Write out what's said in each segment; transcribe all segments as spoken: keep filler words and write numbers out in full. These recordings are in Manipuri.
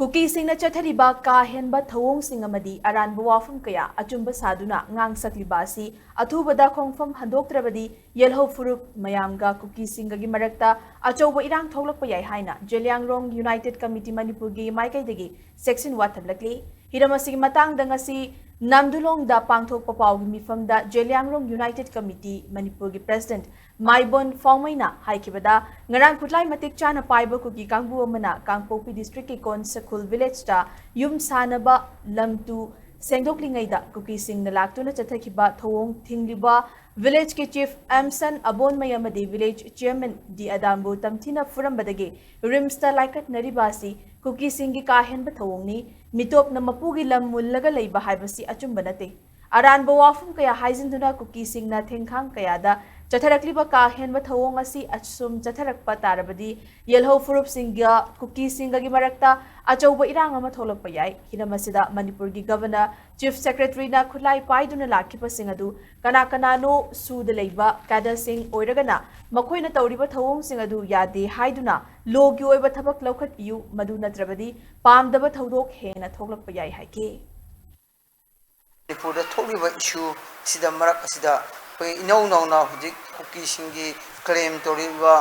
ꯀꯨꯀꯤꯁꯤꯡꯅ ꯆꯠꯊꯔꯤꯕ ꯀꯥ ꯍꯦꯟꯕ ꯊꯧꯑꯣꯡꯁꯤꯡ ꯑꯃꯗꯤ ꯑꯔꯥꯟꯕ ꯋꯥꯐꯝ ꯀꯌꯥ ꯑꯆꯨꯝꯕ ꯁꯥꯗꯨꯅ ꯉꯥꯡ ꯁꯛꯂꯤꯕ ꯑꯁꯤ ꯑꯊꯨꯕꯗ ꯈꯣꯡꯐꯝ ꯍꯟꯗꯣꯛꯇ꯭ꯔꯕꯗꯤ ꯌꯦꯜꯍꯧ ꯐꯨꯔꯨꯞ ꯃꯌꯥꯝꯒ ꯀꯨꯀꯤꯁꯤꯡꯒꯒꯤ ꯃꯔꯛꯇ ꯑꯆꯧꯕ ꯏꯔꯥꯡ ꯊꯣꯛꯂꯛꯄ ꯌꯥꯏ ꯍꯥꯏꯅ ꯖꯦꯂꯤꯌꯥꯡꯔꯣꯡ ꯌꯨꯅꯥꯏꯇꯦꯗ ꯀꯃꯤꯇꯤ ꯃꯅꯤꯄꯨꯔꯒꯤ ꯃꯥꯏꯀꯩꯗꯒꯤ ꯆꯦꯛꯁꯤꯟꯋꯥ ꯊꯝꯂꯛꯂꯤ꯫ ꯍꯤꯔꯝ ꯑꯁꯤꯒꯤ ꯃꯇꯥꯡꯗ ꯉꯁꯤ ꯅꯝꯗꯨꯂꯣꯡꯗ ꯄꯥꯡꯊꯣꯛꯄ ꯄꯥꯎꯒꯤ ꯃꯤꯐꯝꯗ ꯖꯦꯂꯤꯌꯥꯡꯔꯣꯡ ꯌꯨꯅꯥꯏꯇꯦꯗ ꯀꯃꯤꯇꯤ ꯃꯅꯤꯄꯨꯔꯒꯤ ꯄ꯭ꯔꯦꯁꯤꯗꯦꯟꯠ ꯃꯥꯏꯕꯣꯟ ꯐꯥꯎꯃꯩꯅ ꯍꯥꯏꯈꯤꯕꯗ, ꯉꯔꯥꯡ ꯈꯨꯠꯂꯥꯏ ꯃꯇꯤꯛ ꯆꯥꯅ ꯄꯥꯏꯕ ꯀꯨꯀꯤ ꯀꯥꯡꯕꯨ ꯑꯃꯅ ꯀꯥꯡꯄꯣꯛꯄꯤ ꯗꯤꯁꯇ꯭ꯔꯤꯛꯀꯤ ꯀꯣꯟꯁꯈꯨꯜ ꯚꯤꯂꯦꯖꯇ ꯌꯨꯝ ꯁꯥꯅꯕ ꯂꯝ ꯇꯨ ꯁꯦꯡꯗꯣꯛꯂꯤꯉꯩꯗ ꯀꯨꯀꯤꯁꯤꯡꯅ ꯂꯥꯛꯇꯨꯅ ꯆꯠꯊꯈꯤꯕ ꯊꯧꯑꯣꯡ ꯊꯤꯡꯂꯤꯕ ꯚꯤꯂꯦꯖꯀꯤ ꯆꯤꯐ ꯑꯦꯝꯁꯟ ꯑꯕꯣꯟꯃꯩ ꯑꯃꯗꯤ ꯚꯤꯂꯦꯖ ꯆꯤꯌꯔꯃꯦꯟ ꯗꯤ ꯑꯗꯥꯝꯕꯨ ꯇꯝꯊꯤꯅ ꯐꯨꯔꯝꯕꯗꯒꯤ ꯔꯤꯝꯁꯇ ꯂꯥꯏꯀꯠꯅꯔꯤꯕ ꯑꯁꯤ ꯀꯨꯀꯤꯁꯤꯡꯒꯤ ꯀꯥ ꯍꯦꯟꯕ ꯊꯧꯑꯣꯡꯅꯤ꯫ ꯃꯤꯇꯣꯞꯅ ꯃꯄꯨꯒꯤ ꯂꯝ ꯃꯨꯜꯂꯒ ꯂꯩꯕ ꯍꯥꯏꯕꯁꯤ ꯑꯆꯨꯝꯕ ꯅꯠꯇꯦ꯫ ꯑꯔꯥꯟꯕ ꯋꯥꯐꯝ ꯀꯌꯥ ꯍꯥꯏꯖꯤꯟꯗꯨꯅ ꯀꯨꯀꯤꯁꯤꯡꯅ ꯊꯦꯡꯈꯥꯡ ꯀꯌꯥꯗ ꯆꯠꯊꯔꯛꯂꯤꯕ ꯀꯥ ꯍꯦꯟꯕ ꯊꯧꯑꯣꯡ ꯑꯁꯤ ꯑꯁꯨꯝ ꯆꯠꯊꯔꯛꯄ ꯇꯥꯔꯕꯗꯤ ꯌꯦꯜꯍꯧ ꯐꯨꯔꯨꯞꯁꯤꯡꯒ ꯀꯨꯀꯤꯁꯤꯡꯒꯒꯤ ꯃꯔꯛꯇ ꯑꯆꯧꯕ ꯏꯔꯥꯡ ꯑꯃ ꯊꯣꯛꯂꯛꯄ ꯌꯥꯏ꯫ ꯍꯤꯔꯝ ꯑꯁꯤꯗ ꯃꯅꯤꯄꯨꯔꯒꯤ ꯒꯚꯔꯅꯔ, ꯆꯤꯐ ꯁꯦꯀ꯭ꯔꯦꯇꯔꯤꯅ ꯈꯨꯠꯂꯥꯏ ꯄꯥꯏꯗꯨꯅ ꯂꯥꯛꯈꯤꯕꯁꯤꯡ ꯑꯗꯨ ꯀꯅꯥ ꯀꯅꯥꯅꯣ? ꯁꯨꯗ ꯂꯩꯕ ꯀꯦꯗꯔꯁꯤꯡ ꯑꯣꯏꯔꯒꯅ ꯃꯈꯣꯏꯅ ꯇꯧꯔꯤꯕ ꯊꯧꯑꯣꯡꯁꯤꯡ ꯑꯗꯨ ꯌꯥꯗꯦ ꯍꯥꯏꯗꯨꯅ ꯂꯣꯒꯤ ꯑꯣꯏꯕ ꯊꯕꯛ ꯂꯧꯈꯠꯄꯤꯌꯨ, ꯃꯗꯨ ꯅꯠꯇ꯭ꯔꯕꯗꯤ ꯄꯥꯝꯗꯕ ꯊꯧꯗꯣꯛ ꯍꯦꯟꯅ ꯊꯣꯛꯂꯛꯄ ꯌꯥꯏ ꯍꯥꯏꯈꯤ꯫ ꯃꯅꯤꯄꯨꯔꯗ ꯊꯣꯛꯂꯤꯕ ꯏꯁꯨ ꯑꯁꯤꯗ, ꯃꯔꯛ ꯑꯁꯤꯗ ꯑꯩꯈꯣꯏ ꯏꯅꯧ ꯅꯧꯅ ꯍꯧꯖꯤꯛ ꯀꯨꯀꯤꯁꯤꯡꯒꯤ ꯀ꯭ꯂꯦꯝ ꯇꯧꯔꯤꯕ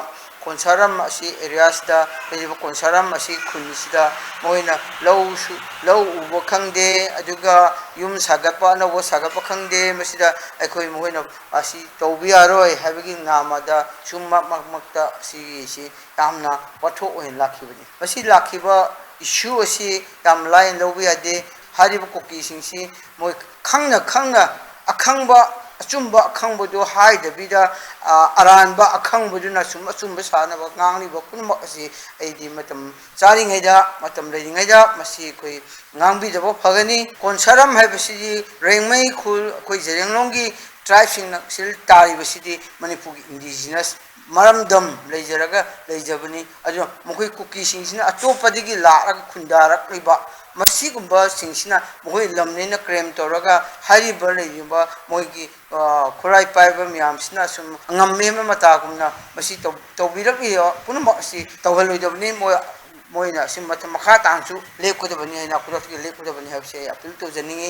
ꯀꯣꯟꯁꯥꯔꯝ ꯑꯁꯤ ꯑꯦꯔꯤꯌꯥꯁꯤꯗ ꯂꯩꯔꯤꯕ ꯀꯣꯟꯁꯥꯔꯝ ꯑꯁꯤ ꯈꯨꯟꯁꯤꯗ ꯃꯈꯣꯏꯅ ꯂꯧꯁꯨ, ꯂꯧ ꯎꯕ ꯈꯪꯗꯦ, ꯑꯗꯨꯒ ꯌꯨꯝ ꯁꯥꯒꯠꯄ, ꯑꯅꯧꯕ ꯁꯥꯒꯠꯄ ꯈꯪꯗꯦ꯫ ꯃꯁꯤꯗ ꯑꯩꯈꯣꯏ ꯃꯈꯣꯏꯅ ꯑꯁꯤ ꯇꯧꯕ ꯌꯥꯔꯣꯏ ꯍꯥꯏꯕꯒꯤ ꯅꯥꯃꯗ ꯁꯨꯝ ꯃꯔꯛ ꯃꯔꯛꯇ ꯑꯁꯤꯒꯤꯁꯤ ꯌꯥꯝꯅ ꯋꯥꯊꯣꯛ ꯑꯣꯏꯅ ꯂꯥꯛꯈꯤꯕꯅꯤ꯫ ꯃꯁꯤ ꯂꯥꯛꯈꯤꯕ ꯏꯁꯨ ꯑꯁꯤ ꯌꯥꯝ ꯂꯥꯏꯅ ꯂꯧꯕ ꯌꯥꯗꯦ꯫ ꯍꯥꯏꯔꯤꯕ ꯀꯨꯀꯤꯁꯤꯡꯁꯤ ꯃꯣꯏ ꯈꯪꯅ ꯈꯪꯅ ꯑꯈꯪꯕ, ꯑꯆꯨꯝꯕ ꯑꯈꯪꯕꯗꯨ ꯍꯥꯏꯗꯕꯤꯗ, ꯑ, ꯑꯔꯥꯟꯕ ꯑꯈꯪꯕꯗꯨꯅ ꯁꯨꯝ ꯑꯆꯨꯝꯕ ꯁꯥꯅꯕ ꯉꯥꯡꯂꯤꯕ ꯄꯨꯝꯅꯃꯛ ꯑꯁꯤ ꯑꯩꯗꯤ ꯃꯇꯝ ꯆꯥꯔꯤꯉꯩꯗ, ꯃꯇꯝ ꯂꯩꯔꯤꯉꯩꯗ ꯃꯁꯤ ꯑꯩꯈꯣꯏ ꯉꯥꯡꯕꯤꯗꯕ ꯐꯒꯅꯤ꯫ ꯀꯣꯟꯁꯥꯔꯝ ꯍꯥꯏꯕꯁꯤꯗꯤ ꯔꯦꯡꯃꯩ ꯈꯨꯜ, ꯑꯩꯈꯣꯏ ꯖꯦꯔꯦꯡꯂꯣꯡꯒꯤ ꯇ꯭ꯔꯥꯏꯕꯁꯤꯡꯅ ꯁꯤꯗ ꯇꯥꯔꯤꯕꯁꯤꯗꯤ ꯃꯅꯤꯄꯨꯔꯒꯤ ꯏꯟꯗꯤꯖꯤꯅꯁ ꯃꯔꯝꯗꯝ ꯂꯩꯖꯔꯒ ꯂꯩꯖꯕꯅꯤ꯫ ꯑꯗꯨꯅ ꯃꯈꯣꯏ ꯀꯨꯀꯤꯁꯤꯡꯁꯤꯅ ꯑꯇꯣꯞꯄꯗꯒꯤ ꯂꯥꯛꯂꯒ ꯈꯨꯟꯗꯥꯔꯛꯂꯤꯕ ꯃꯁꯤꯒꯨꯝꯕꯁꯤꯡꯁꯤꯅ ꯃꯈꯣꯏ ꯂꯝꯅꯦꯅ ꯀ꯭ꯂꯦꯝ ꯇꯧꯔꯒ ꯍꯥꯏꯔꯤꯕ ꯂꯩꯔꯤꯕ ꯃꯣꯏꯒꯤ, ꯑ, ꯈꯨꯠꯂꯥꯏ ꯄꯥꯏꯕ ꯃꯌꯥꯝꯁꯤꯅ ꯁꯨꯝ ꯉꯝꯃꯦ ꯍꯥꯏꯕ ꯃꯇꯥꯒꯨꯝꯅ ꯃꯁꯤ ꯇꯧ-, ꯇꯧꯕꯤꯔꯛꯂꯤꯕ ꯄꯨꯝꯅꯃꯛ ꯑꯁꯤ ꯇꯧꯍꯜꯂꯣꯏꯗꯕꯅꯤ꯫ ꯃꯣꯏ ꯃꯣꯏꯅ ꯑꯁꯤ ꯃꯊ-, ꯃꯈꯥ ꯇꯥꯅꯁꯨ ꯂꯦꯞꯀꯗꯕꯅꯤ ꯍꯥꯏꯅ, ꯈꯨꯗꯛꯇꯒꯤ ꯂꯦꯞꯀꯗꯕꯅꯤ ꯍꯥꯏꯕꯁꯦ ꯑꯩ ꯑꯥꯄꯤꯜ ꯇꯧꯖꯅꯤꯡꯉꯤ꯫